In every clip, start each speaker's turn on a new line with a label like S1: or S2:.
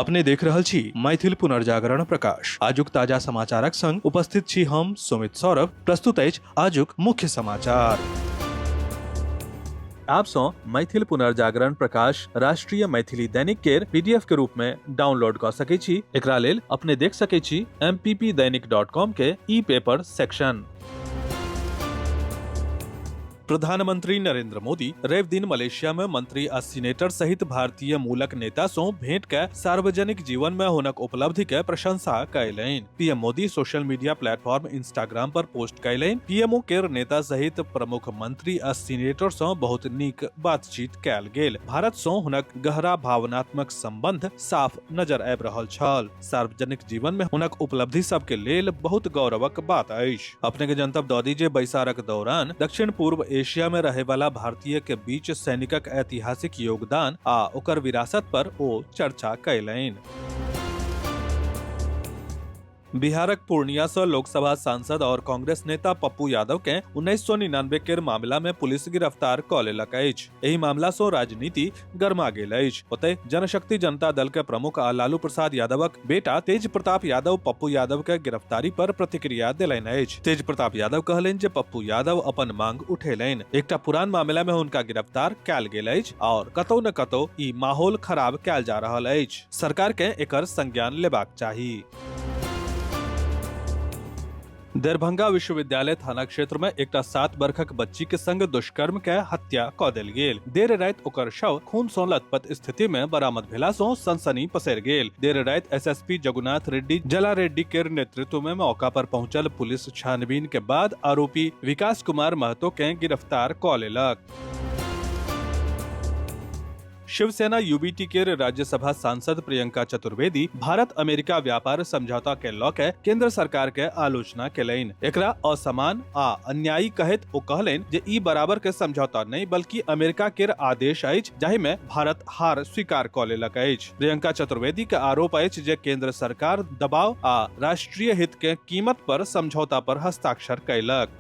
S1: अपने देख रहल छी मैथिल पुनर्जागरण प्रकाश। आजुक ताजा समाचारक संग उपस्थित छी हम सुमित सौरभ। प्रस्तुत अछि आजुक मुख्य समाचार। आप सँ मैथिल पुनर्जागरण प्रकाश राष्ट्रीय मैथिली दैनिक केर पीडीएफ के रूप में डाउनलोड कऽ सकै छी। एकरा लेल अपने देख सकै छी mppdainik.com के ई पेपर सेक्शन। प्रधानमंत्री नरेंद्र मोदी रवि दिन मलेशिया में मंत्री आ सीनेटर सहित भारतीय मूलक नेता सं भेंट क सार्वजनिक जीवन में हुनक उपलब्धि के प्रशंसा कयलनि। PM Modi social media platform Instagram पर पोस्ट कयलनि। पीएमओ केर नेता सहित प्रमुख मंत्री आ सीनेटर सं बहुत नीक बातचीत कयल गेल। भारत सं हुनक गहरा भावनात्मक संबंध साफ नजर आबि रहल छल। सार्वजनिक जीवन में हुनक उपलब्धि सबके लेल बहुत गौरवक बात अछि। अपने के जनतब दऽ दी जे बैसारक दौरान दक्षिण पूर्व एशिया में रहे वाला भारतीय के बीच सैनिकक ऐतिहासिक योगदान आ ओकर विरासत पर ओ चर्चा कयलनि। बिहारक पूर्णिया से लोकसभा सांसद और कांग्रेस नेता पप्पू यादव के 1999 केर मामला में पुलिस गिरफ्तार कऽ लेलक अछि। एहि मामला सँ राजनीति गरमा गेल अछि। ओतय जनशक्ति जनता दल के प्रमुख आ लालू प्रसाद यादवक बेटा तेज प्रताप यादव पप्पू यादव के गिरफ्तारी पर प्रतिक्रिया देलनि अछि। तेज प्रताप यादव कहलनि जे पप्पू यादव अपन मांग उठेलनि। एकटा पुरान मामला में हुनका गिरफ्तार कयल गेल अछि और कतौ न कतौ ई माहौल खराब कयल जा रहल अछि। सरकार के एकर संज्ञान लेबाक चाही। दरभंगा विश्वविद्यालय थाना क्षेत्र में एकटा 7 बरखक बच्ची के संग दुष्कर्म के हत्या क देल गेल। देर राति ओकर शव खून सँ लथपथ स्थिति में बरामद भेला सँ सनसनी पसरि गेल। देर राति एसएसपी जगुनाथ रेड्डी जला रेड्डी के नेतृत्व में मौका पर पहुंचल पुलिस छानबीन के बाद आरोपी विकास कुमार महतो के गिरफ्तार क लेलक। शिवसेना यूबीटी के राज्यसभा सांसद प्रियंका चतुर्वेदी भारत अमेरिका व्यापार समझौता के लऽ के केंद्र सरकार के आलोचना केलनि। एकरा असमान आ अन्यायी कहैत ओ कहलनि जे ई बराबर के समझौता नहि बल्कि अमेरिका केर आदेश अछि जाहि मे भारत हार स्वीकार कऽ लेलक अछि। प्रियंका चतुर्वेदी के आरोप अछि जे केंद्र सरकार दबाव आ राष्ट्रीय हित के कीमत पर समझौता पर हस्ताक्षर कयलक।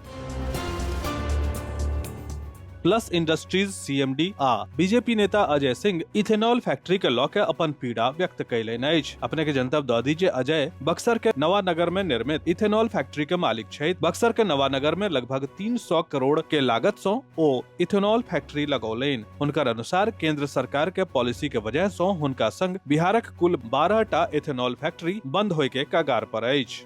S1: प्लस इंडस्ट्रीज सीएमडी आ बीजेपी नेता अजय सिंह इथेनॉल फैक्ट्री के लऽ के अपन पीड़ा व्यक्त कयलनि अछि। अपने के जनतब दऽ दी जे अजय बक्सर के नवानगर में निर्मित इथेनॉल फैक्ट्री के मालिक छथि। बक्सर के नवानगर में लगभग 300 करोड़ के लागत सँ ओ इथेनॉल फैक्ट्री लगौलनि। हुनकर अनुसार केंद्र सरकार के पॉलिसी के वजह सँ हुनका संग बिहारक कुल 12 टा इथेनॉल फैक्ट्री बंद होय के कगार पर अछि।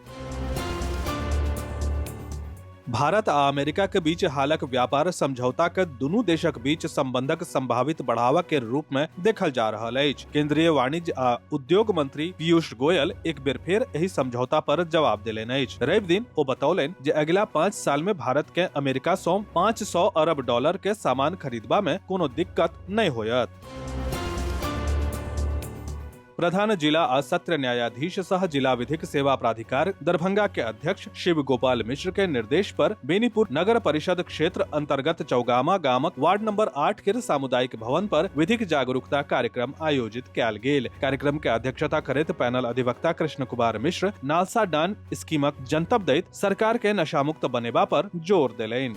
S1: भारत आ अमेरिका के बीच हालक व्यापार समझौता के दुनू देशक बीच संबंधक संभावित बढ़ावा के रूप में देखल जा रहल अछि। केंद्रीय वाणिज्य आ उद्योग मंत्री पीयूष गोयल एक बेर फेर एहि समझौता पर जवाब देलनि अछि। रवि दिन ओ बतौलनि जे अगिला 5 साल में भारत के अमेरिका सं 500 अरब डॉलर के सामान खरीदबा में कोनो दिक्कत नहि होयत। प्रधान जिला आ सत्र न्यायाधीश सह जिला विधिक सेवा प्राधिकार दरभंगा के अध्यक्ष शिव गोपाल मिश्र के निर्देश पर बेनीपुर नगर परिषद क्षेत्र अंतर्गत चौगामा गामक वार्ड नंबर 8 के सामुदायिक भवन पर विधिक जागरूकता कार्यक्रम आयोजित कयल गेल। कार्यक्रम के अध्यक्षता करैत पैनल अधिवक्ता कृष्ण कुमार मिश्र नालसा डान स्कीमक जनतब दैत सरकार के नशामुक्त बनेबा पर जोर देलनि।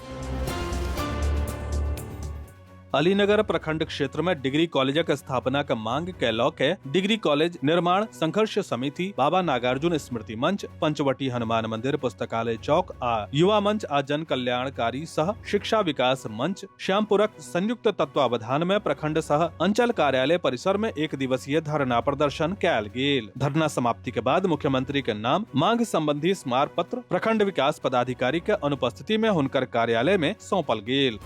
S1: अलीनगर प्रखंड क्षेत्र में डिग्री कॉलेजक स्थापना के मांग के लऽ के डिग्री कॉलेज निर्माण संघर्ष समिति, बाबा नागार्जुन स्मृति मंच, पंचवटी हनुमान मंदिर पुस्तकालय चौक आ युवा मंच आ जन कल्याणकारी सह शिक्षा विकास मंच श्यामपुरक संयुक्त तत्वावधान में प्रखंड सह अंचल कार्यालय परिसर में एक दिवसीय धरना प्रदर्शन कयल गेल। धरना समाप्ति के बाद मुख्यमंत्री के नाम मांग संबंधी स्मारक पत्र प्रखंड विकास पदाधिकारी के अनुपस्थिति में हुनकर कार्यालय में सौंपल गेल।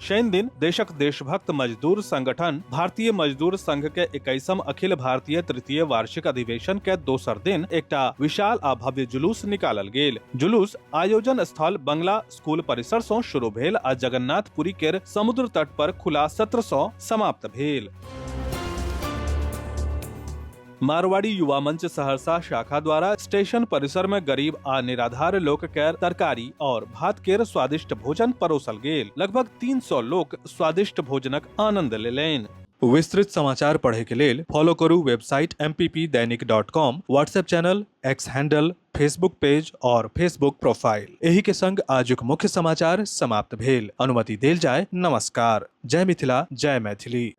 S1: शनि दिन देशक देशभक्त मजदूर संगठन भारतीय मजदूर संघ के 21म अखिल भारतीय तृतीय वार्षिक अधिवेशन के दोसर दिन एकटा विशाल आ भव्य जुलूस निकालल गेल। जुलूस आयोजन स्थल बंगला स्कूल परिसर सँ शुरू भेल आ जगन्नाथपुरी केर समुद्र तट पर खुला सत्र सँ समाप्त भेल। मारवाड़ी युवा मंच सहरसा शाखा द्वारा स्टेशन परिसर में गरीब आ निराधार लोक के तरकारी और भात केर स्वादिष्ट भोजन परोसल गेल। लगभग 300 लोक स्वादिष्ट भोजनक आनंद लेलनि। विस्तृत समाचार पढ़े के लेल फॉलो करू website mppdainik.com, WhatsApp channel, X handle, Facebook page और फेसबुक प्रोफाइल। एही के संग आजुक मुख्य समाचार समाप्त भेल। अनुमति देल जाय। नमस्कार। जय मिथिला, जय मैथिली।